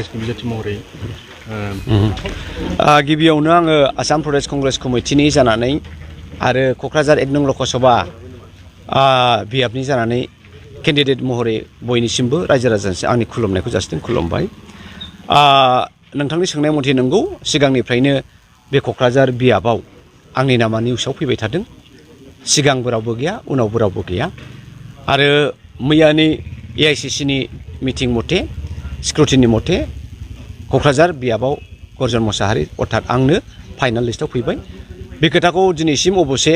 कंग्रेसनि बिजाथि महरै गिबियावनो आङो आसाम प्रदेश कंग्रेस कमिटिनि जानानै आरो क'क्राझार 1 नं लकसभा बियाबनि जानानै केन्डिडेट महरै बयनिसिमबो रायजो राजानिसिम आंनि खुलुमनायखौ जासिदों खुलुमबाय। नोंथांनि सोंनाय मथे नंगौ सिगांनिफ्रायनो बे क'क्राझार बियाबाव आंनि नामा निउसाव फैबाय थादों। सिगांबो रावबो गैया उनावबो रावबो गैया आरो मैयानि AICC नि मिटिं मथे स्क्रुटिनि मथे क'क्राझार बियाबाव गर्जन मसाहारि अर्थात आंनो फाइनाल लिस्टआव फैबाय। बे खोथाखौ दिनैसिम अबसे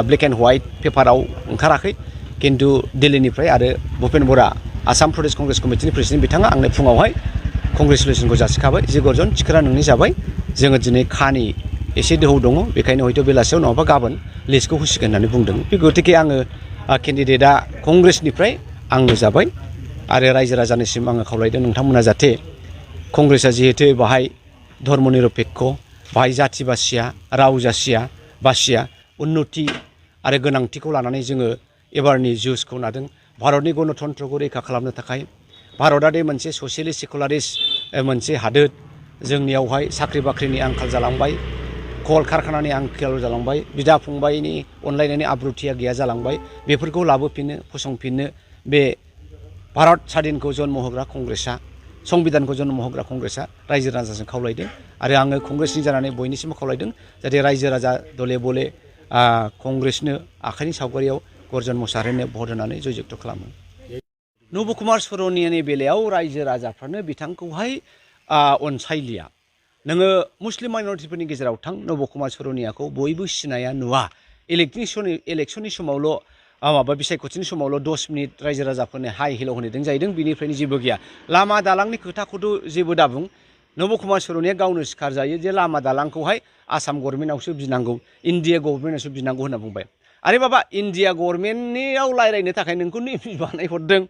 ब्लेक एन्ड व्हाइट पेपाराव ओंखाराखै किन्तु दिल्लीनिफ्राय आरो भुपेन बरा आसाम प्रदेश कंग्रेस कमिटिनि प्रेसिडेन्ट बिथाङा आंनो फुङावहाय कंग्रेसुलेसनखौ जासिखाबाय जे गर्जन थिखोरा नोंनि जाबाय जोङो दिनै खानि एसे दोहौ दङ बेखायनो हयथ' बेलासियाव नङाबा गाबोन लिस्टखौ होसिगोन होननानै बुंदों। बे गतिके आङो केन्डिडेटआ कंग्रेसनिफ्राय आंनो जाबाय आरो रायजो राजानिसिम आङो खावलायदों नोंथांमोना जाहाथे कंग्रेसआ जिहेतु बाहाय धर्म निरपेक्ष बाहाय जाथि बासिया राव बासिया उन्नति आरो गोनांथिखौ लानानै जोङो एबारनि जुसखौ लादों। भारतनि गणतन्त्रखौ रैखा खालामनो थाखाय भारतआदि मोनसे ससियेलिस्ट सेकुलारिस्ट मोनसे हादोर जोंनियावहाय साख्रि बाख्रिनि आंखाल जालांबाय कल कारखानानि आंखाल जालांबाय बिदा फंबायनि अनलायनायनि आब्रुथिया गैया जालांबाय बेफोरखौ लाबोफिननो फसंफिननो बे भारत स्वाधीनखौ जन्म होग्रा कंग्रेसआ संबिधानखौ जन्म होग्रा कंग्रेसआ रायजो राजाजों खावलायदों आरो आङो कंग्रेसनि जानानै बयनिसिमबो खावलायदों जाहाथे रायजो राजा दले बले कंग्रेसनो आखाइनि सावगारियाव गर्जन मसाहारिनो भट होनानै जयजुक्त खालामो। नब कुमार सर'नियानि बेलायाव रायजो राजाफ्रानो बिथांखौहाय अनसायलिया। नोङो मुस्लिम माइनरिटिफोरनि गेजेराव थां नब कुमार सर'नियाखौ बयबो सिनाया नुवा इलेक्सननि समावल' माबा बिसायख'थिनि समावल' 10 मिनिट रायजो राजाफोरनो हाय हेल' होनदों जाहैदों बिनिफ्रायनो जेबो गैया। लामा दालांनि खोथाखौथ' जेबो दाबुं नब कुमार सर'निया गावनो सिखार जायो जे लामा दालांखौहाय आसाम गभर्नमेन्टआवसो बिनांगौ इन्डिया गभर्नमेन्टआवसो बिनांगौ होनना बुंबाय। आरे बाबा इन्डिया गभर्नमेन्टनियाव रायज्लायनो थाखाय नोंखौनो एमपि बानायहरदों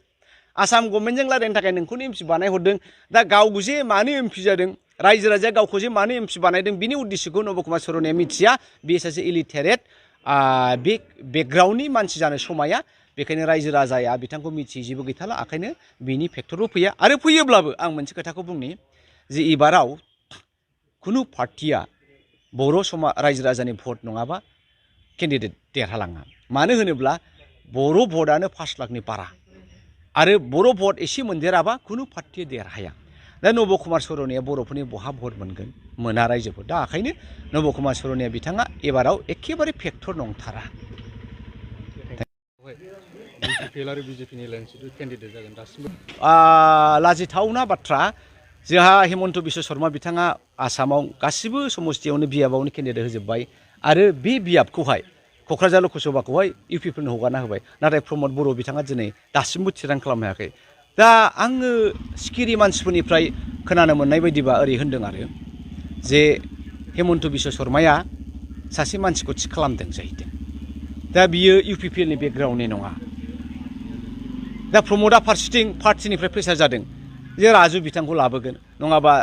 आसाम गभर्नमेन्टजों रायज्लायनो थाखाय नोंखौनो एमपि बानायहरदों दा गाव जे मानो एमपि जादों रायजो राजाया गावखौ जे मानो एमपि बानायदों बिनि उद्देश्यखौ नब कुमार सर'निया मिथिया बे सासे इलिटारेट बे बेकग्राउन्डनि मानसि जानो समाया बेखायनो रायजो राजाया बिथांखौ मिथियै जेबो गैथारला ओंखायनो बिनि फेक्टरबो फैया आरो फैयोब्लाबो आं मोनसे खोथाखौ बुंनि जे एबाराव खुनु पार्टिया बर' रायजो राजानि भट नङाबा केन्डिडेट देरहालाङा मानो होनोब्ला बर' भटआनो 5 लाखनि बारा आरो बर' भट एसे मोनदेराबा खुनु पार्टिया देरहाया। दा नब कुमार सर'निया बर'फोरनि बहा भट मोनगोन मोना रायजोफोर दा ओंखायनो नब कुमार सर'निया बिथाङा एबाराव एखेबारे फेक्टर नंथारा। लाजिथावना बाथ्रा जोंहा हेमन्त बिश्व शर्मा बिथाङा आसामाव गासिबो समस्तियावनो बियाबावनो केन्डिडेट होजोब्बाय आरो बे बियाबखौहाय क'क्राझार लकसभाखौहाय इउपिफोरनो हगारना होबाय नाथाय प्रमद बर' बिथाङा दिनै दासिमबो थिरां खालामनो हायाखै। दा आङो सिखिरि मानसिफोरनिफ्राय खोनानो मोननाय बायदिबा ओरै होनदों आरो जे हेमन्त बिश्व शर्माया सासे मानसिखौ थिग खालामदों जाहैदों दा बियो इउपिपिएलनि बेकग्राउन्डनि नङा। दा प्रमदआ फारसेथिं पार्टिनिफ्राय प्रेसार जादों जे राजु बिथांखौ लाबोगोन नङाबा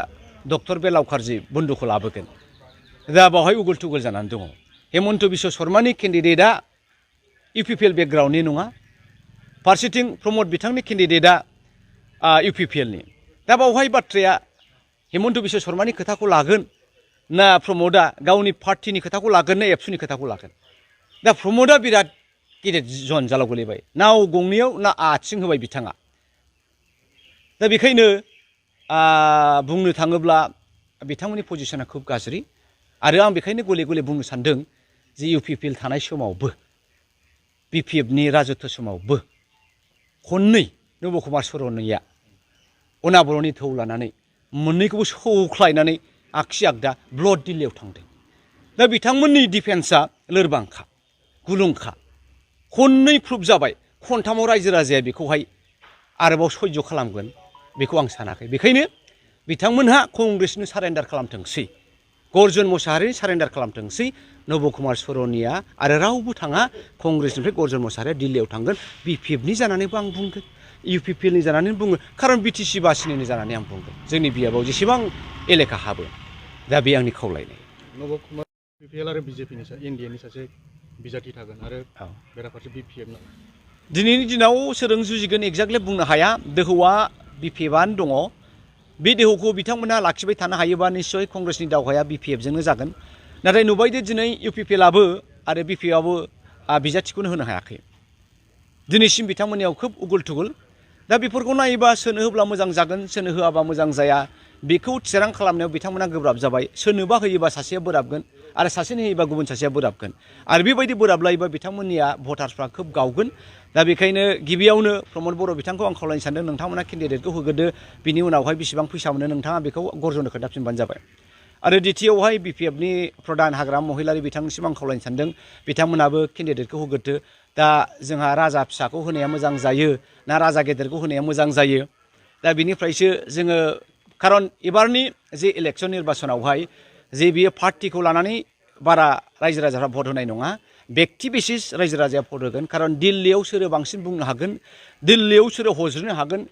डक्टर बेलावखारजि बन्दुखौ लाबोगोन दा बावहाय उगुल थुगुल जानानै दङ। हेमन्त बिश्व शर्मानि केन्डिडेटआ इउपिपिएल बेकग्राउन्डनि नङा फारसेथिं प्रमद बिथांनि केन्डिडेटआ इउपिपिएलनि दा बावहाय बाथ्राया हेमन्त बिश्व शर्मानि खोथाखौ लागोन ना प्रमदआ गावनि पार्टिनि खोथाखौ लागोन ना एबसुनि खोथाखौ लागोन। दा प्रमदआ बिराद गिदिर जनजालाव गोलैबाय नाव गंनैयाव ना आथिं होबाय बिथाङा। दा बेखायनो बुंनो थाङोब्ला बिथांमोननि पजिशना खुब गाज्रि आरो आं बेखायनो गले गले बुंनो सानदों जे इउपिपिएल थानाय समावबो बिपिएफनि राजत्व समावबो खननै नब कुमार सर'निया अनाबर'नि थौ लानानै मोननैखौबो सौख्लायनानै आगसि आगदा ब्लड दिल्लीयाव थांदों। दा बिथांमोननि डिफेन्सआ लोरबांखा गुलुंखा खननै प्रुफ जाबाय खनथामाव रायजो राजाया बेखौहाय आरोबाव सयज' खालामगोन बेखौ आं सानाखै। बेखायनो बिथांमोनहा कंग्रेसनो सारेन्डार खालामथोंसै गर्जन मसाहारिनि सारेन्डार खालामथोंसै नब कुमार सर'निया आरो रावबो थाङा कंग्रेसनिफ्राय गर्जन मसाहारिया दिल्लीयाव थांगोन बिपिएफनि जानानैबो आं बुंगोन इउपिपिएलनि जानानै बुङो खारन बिटिसि बासिनिनि जानानै आं बुंगोन जोंनि बियाबाव जेसेबां एलेखा हाबो दा बे आंनि खावलायनाय। नब कुमार बिपिएल आरो बिजेपिनि इन्डियानि सासे बिजाथि थागोन आरो बेराफारसे बिपिएफनि दिनैनि दिनाव सोरजों जुजिगोन एक्जाक्टलि बुंनो हाया दोहौआ बिपिएफआनो दङ बे दोहौखौ बिथांमोना लाखिबाय थानो हायोबा निश्चय कंग्रेसनि दावहाया BPF जोंनो जागोन नाथाय नुबायदि दिनै UPPLआबो आरो BPआबो बिजाथिखौनो होनो हायाखै दिनैसिम बिथांमोननियाव खोब उगुल थुगुल दा बेफोरखौ नायोबा सोरनो होब्ला मोजां जागोन सोरनो होआबा मोजां जाया बेखौ थिरां खालामनायाव बिथांमोना गोब्राब जाबाय सोरनोबा होयोबा सासेया बोराबगोन आरो सासेनो होयोबा गुबुन सासेया बोराबगोन आरो बेबायदि बोराबलायोबा बिथांमोननिया भटार्सफ्रा खोब गावगोन दा बेखायनो गिबियावनो प्रमद बर' बिथांखौ आं खावलायनो सानदों नोंथांमोना केन्डिडेटखौ होग्रोदो बिनि उनावहाय बेसेबां फैसा मोनो नोंथाङा बेखौ गर्जननो खोन्थाफिनबानो जाबाय आरो द्वितीयआवहाय BPFनि प्रधान हाग्रामा महिलारि बिथांनिसिम आं खावलायनो सानदों बिथांमोनाबो केन्डिडेटखौ होग्रोदो दा जोंहा राजा फिसाखौ होनाया मोजां जायो ना राजा गेदेरखौ होनाया मोजां जायो दा बिनिफ्रायसो जोङो खारन एबारनि जे इलेक्सन निर्बाचनावहाय जे बियो पार्टिखौ लानानै बारा रायजो राजाफ्रा भट होनाय नङा व्यक्ति बेसिस रायजो राजाया भट होगोन खारन दिल्लीयाव सोरो बांसिन बुंनो हागोन दिल्लीयाव सोरो हज्रिनो हागोन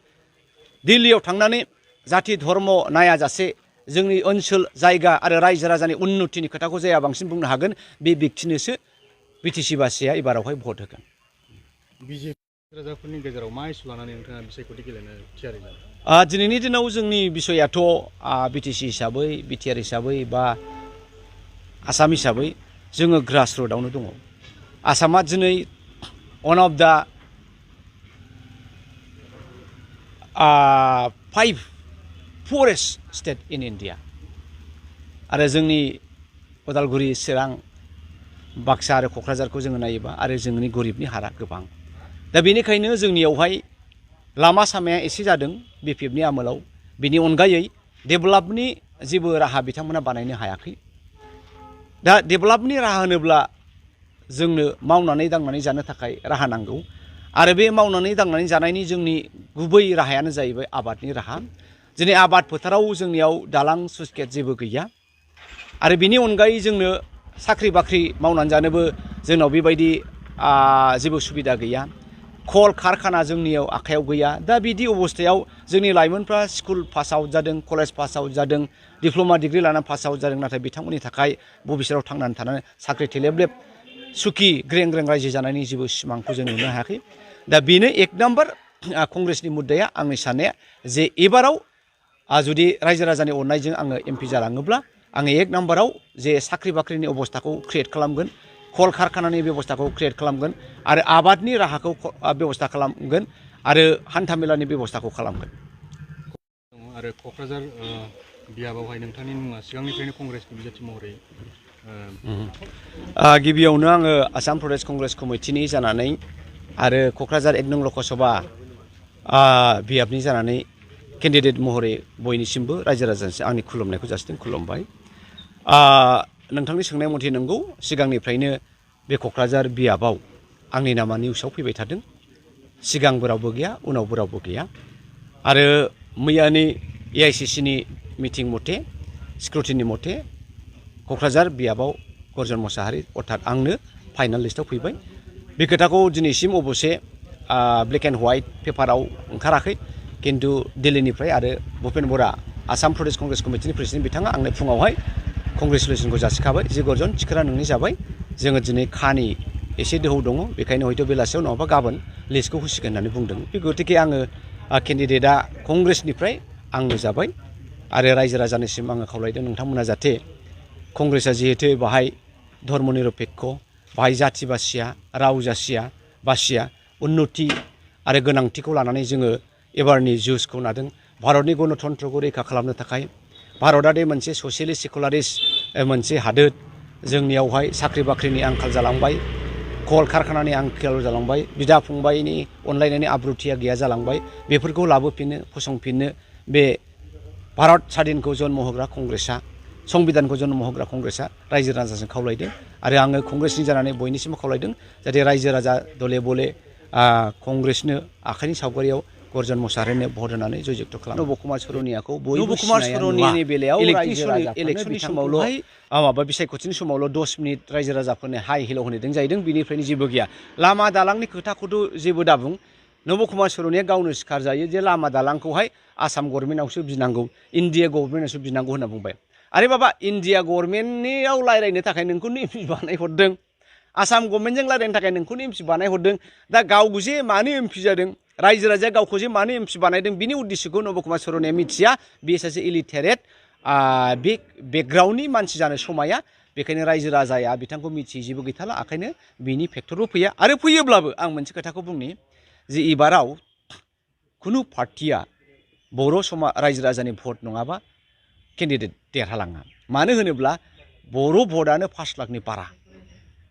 दिल्लीयाव थांनानै जाति धर्म नायाजासे जोंनि ओनसोल जायगा आरो रायजो राजानि उन्नतिनि खोथाखौ जाया बांसिन बुंनो हागोन बे व्यक्तिनोसो BTC बासिया एबारावहाय भट होगोन BJP राजाफोरनि गेजेराव मा इस्यु लानानै नोंथाङा बिसायख'थि गेलेनो थियारि जादों दिनैनि दिनाव जोंनि बिसयाथ' BTC हिसाबै BTR हिसाबै बा आसाम हिसाबै जोङो ग्रास रुटआवनो दङ आसामा दिनै one of the 5 पुरेस्ट state in India आरो जोंनि उदालगुरि चिरां बाक्सा आरो क'क्राझारखौ जोङो नायोबा आरो जोंनि गरिबनि हारा गोबां दा बेनिखायनो जोंनियावहाय लामा सामाया एसे जादों BPFनि आमोलाव बिनि अनगायै डेभेलपनि जेबो राहा बिथांमोना बानायनो हायाखै दा डेभेलपनि राहा होनोब्ला जोंनो मावनानै दांनानै जानो थाखाय राहा नांगौ आरो बे मावनानै दांनानै जानायनि जोंनि गुबै राहायानो जाहैबाय आबादनि राहा दिनै आबाद फोथाराव जोंनियाव दालां स्लुइस गेट जेबो गैया आरो बिनि अनगायै जोंनो साख्रि बाख्रि मावनानै जानोबो जोंनाव बेबायदि जेबो सुबिदा गैया कल कारखाना जोंनियाव आखायाव गैया दा बिदि अबस्थायाव जोंनि लाइमोनफ्रा स्कुल पास आउट जादों कलेज पास आउट जादों डिप्ल'मा डिग्री लानानै पास आउट जादों नाथाय बिथांमोननि थाखाय भबिष्यताव थांनानै थानानै साख्रि थेलेबलेब सुखि ग्रें ग्रें रायजो जानायनि जेबो सिमांखौ जों नुनो हायाखै दा बेनो एक नाम्बार कंग्रेसनि मुद्दाया आंनि साननाया जे एबाराव जुदि रायजो राजानि अननायजों आङो MP जालाङोब्ला आङो एक नाम्बाराव जे साख्रि बाख्रिनि अबस्थाखौ क्रियेट खालामगोन कल कारखानानि बेबस्थाखौ क्रियेट खालामगोन आरो आबादनि राहाखौ बेबस्था खालामगोन आरो हान्थामेलानि बेबस्थाखौ खालामगोन आरो क'क्राझार बियाबावहाय नोंथांनि मुङा सिगांनिफ्रायनो कंग्रेसनि बिजाथि महरै गिबियावनो आङो आसाम प्रदेश कंग्रेस कमिटिनि जानानै आरो क'क्राझार 1 नं लकसभा बियाबनि जानानै केन्डिडेट महरै बयनिसिमबो रायजो राजानिसिम आंनि खुलुमनायखौ जासिदों खुलुमबाय नोंथांनि सोंनाय मथे नंगौ सिगांनिफ्रायनो बे क'क्राझार बियाबाव आंनि नामा निउसाव फैबाय थादों सिगांबो रावबो गैया उनावबो रावबो गैया आरो मैयानि AICCनि मिटिं मथे स्क्रुटिनि मथे क'क्राझार बियाबाव गर्जन मसाहारि अर्थात आंनो फाइनाल लिस्टआव फैबाय बे खोथाखौ दिनैसिम अबसे ब्लेक एन्ड व्हाइट पेपाराव ओंखाराखै किन्तु दिल्लीनिफ्राय आरो भुपेन बरा आसाम प्रदेश कंग्रेस कमिटिनि प्रेसिडेन्ट बिथाङा आंनो फुङावहाय कंग्रेसुलेसनखौ जासिखाबाय जे गर्जन थिखोरा नोंनि जाबाय जोङो दिनै खानि एसे दोहौ दङ बेखायनो हयथ' बेलासियाव नङाबा गाबोन लिस्टखौ होसिगोन होननानै बुंदों बे गतिके आङो केन्डिडेटआ कंग्रेसनिफ्राय आंनो जाबाय आरो रायजो राजानिसिम आङो खावलायदों नोंथांमोना जाहाथे कंग्रेसआ जिहेतु बाहाय धर्म निरपेक्ष बाहाय जाथि बासिया राव बासिया उन्नति आरो गोनांथिखौ लानानै जोङो एबारनि जुसखौ नादों भारतनि गणतन्त्रखौ रैखा खालामनो थाखाय भारतआ दे मोनसे ससियेलिस्ट सेकुलारिस्ट मोनसे हादोर जोंनियावहाय साख्रि बाख्रिनि आंखाल जालांबाय कल कारखानानि आंखाल जालांबाय बिदा फंबायनि अनलायनायनि आब्रुथिया गैया जालांबाय बेफोरखौ लाबोफिननो फसंफिननो बे भारत स्वाधीनखौ जन्म होग्रा कंग्रेसआ संबिधानखौ जन्म होग्रा कंग्रेसआ रायजो राजाजों खावलायदों आरो आङो कंग्रेसनि जानानै बयनिसिमबो खावलायदों जाहाथे रायजो राजा दले बले कंग्रेसनो आखाइनि सावगारियाव गर्जन मसाहारिनो भट होनानै जयजुक्त खालामो नब कुमार सरनियाखौ बयबो सरनियानि बेलायाव इलेक्शननि समावल' माबा बिसायख'थिनि समावल' 10 मिनिट रायजो राजाफोरनो हाइ हेल' होनदों जाहैदों बिनिफ्रायनो जेबो गैया लामा दालांनि खोथाखौथ' जेबो दाबुं नब कुमार सरनिया गावनो सिखार जायो जे लामा दालांखौहाय आसाम गभर्नमेन्टआवसो बिनांगौ इन्डिया गभर्नमेन्टआवसो बिनांगौ होनना बुंबाय आरे बाबा इन्डिया गभर्नमेन्टनियाव रायज्लायनो थाखाय नोंखौनो MP बानायहरदों आसाम गभर्नमेन्टजों रायज्लायनो थाखाय नोंखौनो MP बानायहरदों दा गाव जे मानो MP जादों रायजो राजाया गावखौ जे मानो एमपि बानायदों बिनि उद्देश्यखौ नब कुमार सर'नाया मिथिया बे सासे इलिटारेट बे बेकग्राउन्डनि मानसि जानो समाया बेखायनो रायजो राजाया बिथांखौ मिथियै जेबो गैथारला ओंखायनो बिनि फेक्टरबो फैया आरो फैयोब्लाबो आं मोनसे खोथाखौ बुंनि जे एबाराव खुनु पार्टिया बर' रायजो राजानि भट नङाबा केन्डिडेट देरहालाङा मानो होनोब्ला बर' भटआनो 5 लाखनि बारा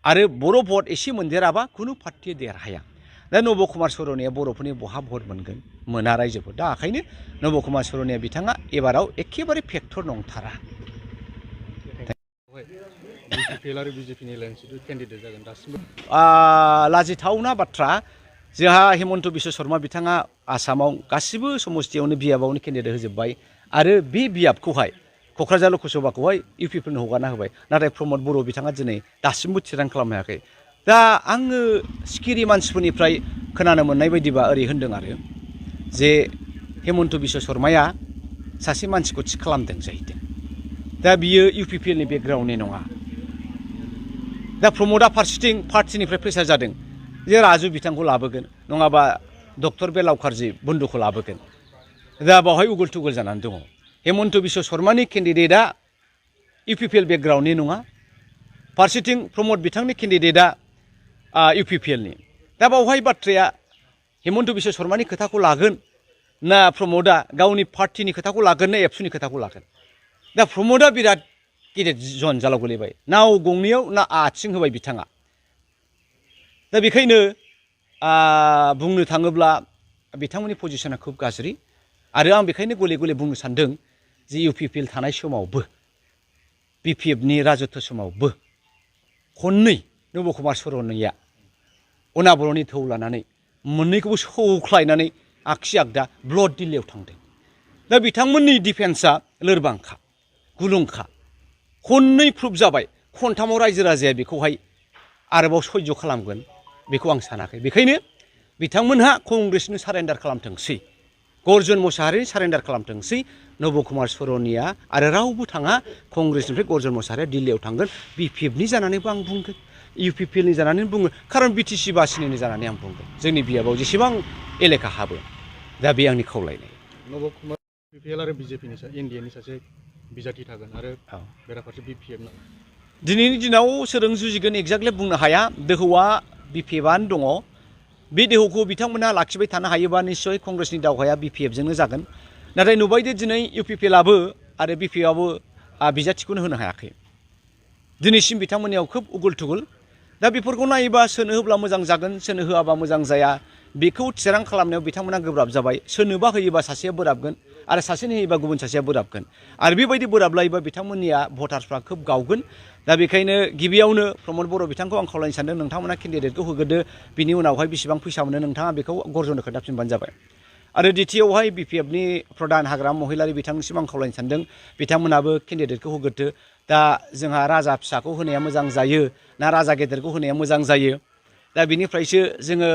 आरो बर' भट एसे मोनदेराबा खुनु पार्टिया देरहाया दा नब कुमार सर'नाया बर'फोरनि बहा भट मोनगोन मोना रायजोफोर दा ओंखायनो नब कुमार सर'नाया बिथाङा एबाराव एखेबारे फेक्टर नंथारा लाजिथावना बाथ्रा जोंहा हेमन्त बिश्व शर्मा बिथाङा आसामाव गासिबो समस्तियावनो बियाबावनो केन्डिडेट होजोब्बाय आरो बे बियाबखौहाय क'क्राझार लकसभाखौहाय इउपिफोरनो हगारना होबाय नाथाय प्रमद बर' बिथाङा दिनै दासिमबो थिरां खालामनो हायाखै दा आङो सिखिरि मानसिफोरनिफ्राय खोनानो मोननाय बायदिबा ओरै होनदों आरो जे हेमन्त बिश्व शर्माया सासे मानसिखौ थि खालामदों जाहैदों दा बियो इउपिपिएलनि बेकग्राउन्डनि नङा दा प्रमदआ फारसेथिं पार्टिनिफ्राय प्रेसार जादों जे राजु बिथांखौ लाबोगोन नङाबा डक्टर बेलावखारजि बन्दुखौ लाबोगोन दा बावहाय उगुल थुगुल जानानै दङ हेमन्त बिश्व शर्मानि केन्डिडेटआ इउपिपिएल बेकग्राउन्डनि नङा फारसेथिं प्रमद बिथांनि केन्डिडेटआ इउपिपिएलनि दा बावहाय बाथ्राया हेमन्त बिश्व शर्मानि खोथाखौ लागोन ना प्रमदआ गावनि पार्टिनि खोथाखौ लागोन ना एबसुनि खोथाखौ लागोन दा प्रमदआ बिराद गिदिर जन्जालाव गोलैबाय नाव गंनैयाव ना आथिं होबाय बिथाङा दा बेखायनो बुंनो थाङोब्ला बिथांमोननि पजिशना खुब गाज्रि आरो आं बेखायनो गले गले बुंनो सानदों जे इउपिपिएल थानाय समावबो बिपिएफनि राजत्व समावबो खननै नब कुमार सर'नाया अनाबर'नि थौ लानानै मोननैखौबो सौख्लायनानै आगसि आगदा ब्लड दिल्लीयाव थांदों दा बिथांमोननि डिफेन्सआ लोरबांखा गुलुंखा खननै प्रुफ जाबाय खनथामाव रायजो राजाया बेखौहाय आरोबाव सयज' खालामगोन बेखौ आं सानाखै बेखायनो बिथांमोनहा कंग्रेसनो सारेन्डार खालामथोंसै गर्जन मसाहारि सारेन्डार खालामथोंसै नब कुमार सर'नाया आरो रावबो थाङा कंग्रेसनिफ्राय गर्जन मसाहारिया दिल्लीयाव थांगोन बिपिएफनि जानानैबो आं बुंगोन इउपिपिएलनि जानानै बुङो खारन बिटिसि बासिनिनि जानानै आं बुंगोन जोंनि बियाबाव जेसेबां एलेखा हाबो दा बे आंनि खावलायनाय नब कुमार बिपिएल आरो बिजेपिनि एनडिएनि सासे बिजाथि थागोन आरो बेराफारसे बिपिएफनि दिनैनि दिनाव सोरजों जुजिगोन एक्जाक्टलि बुंनो हाया दोहौआ बिपिएफआनो दङ बे दोहौखौ बिथांमोना लाखिबाय थानो हायोबा निश्चय कंग्रेसनि दावहाया बिपिएफजोंनो जागोन नाथाय नुबायदि दिनै इउपिपिएलआबो आरो बिपिएफआबो बिजाथिखौनो होनो हायाखै दिनैसिम बिथांमोननियाव खोब उगुल थुगुल दा बेफोरखौ नायोबा सोनो होब्ला मोजां जागोन सोनो होआबा मोजां जाया बेखौ थिरां खालामनायाव बिथांमोना गोब्राब जाबाय सोरनोबा होयोबा सासेया बोराबगोन आरो सासेनो होयोबा गुबुन सासेया बोराबगोन आरो बेबायदि बोराबलायोबा बिथांमोननिया भटार्सफ्रा खोब गावगोन दा बेखायनो गिबियावनो प्रमद बर' बिथांखौ आं खावलायनो सानदों नोंथांमोना केन्डिडेटखौ होग्रोदो बिनि उनावहाय बेसेबां फैसा मोनो नोंथाङा बेखौ गर्जननो खोन्थाफिनबानो जाबाय आरो द्वितीयआवहाय बिपिएफनि प्रधान हाग्रामा महिलारि बिथांनिसिम आं खावलायनो सानदों बिथांमोनाबो केन्डिडेटखौ होग्रोदो दा जोंहा राजा फिसाखौ होनाया मोजां जायो ना राजा गेदेरखौ होनाया मोजां जायो दा बिनिफ्रायसो जोङो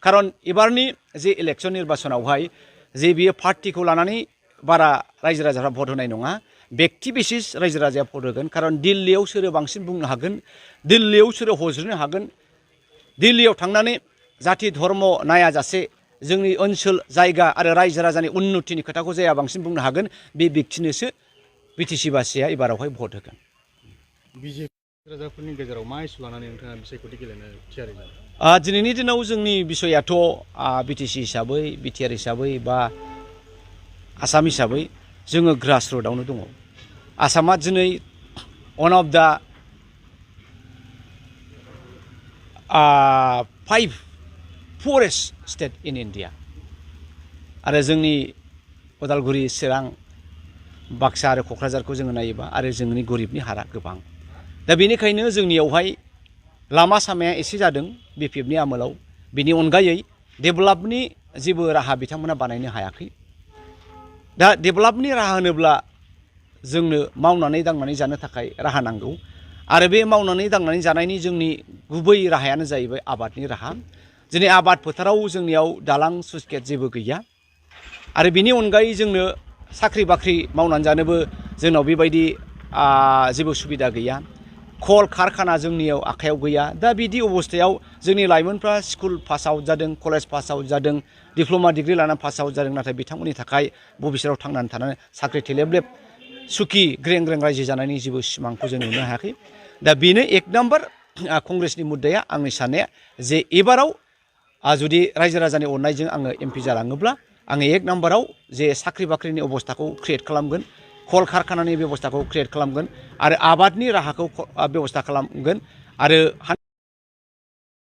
खारन एबारनि जे इलेक्सन निर्बाचनावहाय जे बियो पार्टिखौ लानानै बारा रायजो राजाफ्रा भट होनाय नङा व्यक्ति बेसिस रायजो राजाया भट होगोन खारन दिल्लीयाव सोरो बांसिन बुंनो हागोन दिल्लीयाव सोरो हज्रिनो हागोन दिल्लीयाव थांनानै जाथि धर्म नायाजासे जोंनि ओनसोल जायगा आरो रायजो राजानि उन्नतिनि खोथाखौ जाया बांसिन बुंनो हागोन बे व्यक्तिनोसो बिटिसि बासिया एबारावहाय भट होगोन बिजेपि राजाफोरनि गेजेराव मा इस्यु लानानै नोंथाङा बिसायख'थि गेलेनो थियारि जादों दिनैनि दिनाव जोंनि बिसयाथ' बिटिसि हिसाबै बिटिआर हिसाबै बा आसाम हिसाबै जोङो ग्रास रुटआवनो दङ आसामा दिनै one of the 5 poorest state in India आरो जोंनि उदालगुरि चिरां बाक्सा आरो क'क्राझारखौ जोङो नायोबा आरो जोंनि गरिबनि हारा गोबां दा बेनिखायनो जोंनियावहाय लामा सामाया एसे जादों बिपिएफनि आमोलाव बिनि अनगायै डेभेलपनि जेबो राहा बिथांमोना बानायनो हायाखै दा डेभेलपनि राहा होनोब्ला जोंनो मावनानै दांनानै जानो थाखाय राहा नांगौ आरो बे मावनानै दांनानै जानायनि जोंनि गुबै राहायानो जाहैबाय आबादनि राहा दिनै आबाद फोथाराव जोंनियाव दालां स्लुइस गेट जेबो गैया आरो बिनि अनगायै जोंनो साख्रि बाख्रि मावनानै जानोबो जोंनाव बेबायदि जेबो सुबिदा गैया कल कारखाना जोंनियाव आखायाव गैया दा बिदि अबस्थायाव जोंनि लाइमोनफ्रा स्कुल पास आउट जादों कलेज पास आउट जादों डिप्ल'मा डिग्री लानानै पास आउट जादों नाथाय बिथांमोननि थाखाय भबिष्यतआव थांनानै थानानै साख्रि थेलेबलेब सुखि ग्रें ग्रें रायजो जानायनि जेबो सिमांखौ जों नुनो हायाखै दा बेनो एक नाम्बार कंग्रेसनि मुद्दाया आंनि साननाया जे एबाराव जुदि रायजो राजानि अननायजों आङो एमपि जालाङोब्ला आङो एक नाम्बाराव जे साख्रि बाख्रिनि अबस्थाखौ क्रियेट खालामगोन कल कारखानानि बेबस्थाखौ क्रियेट खालामगोन आरो आबादनि राहाखौ बेबस्था खालामगोन आरो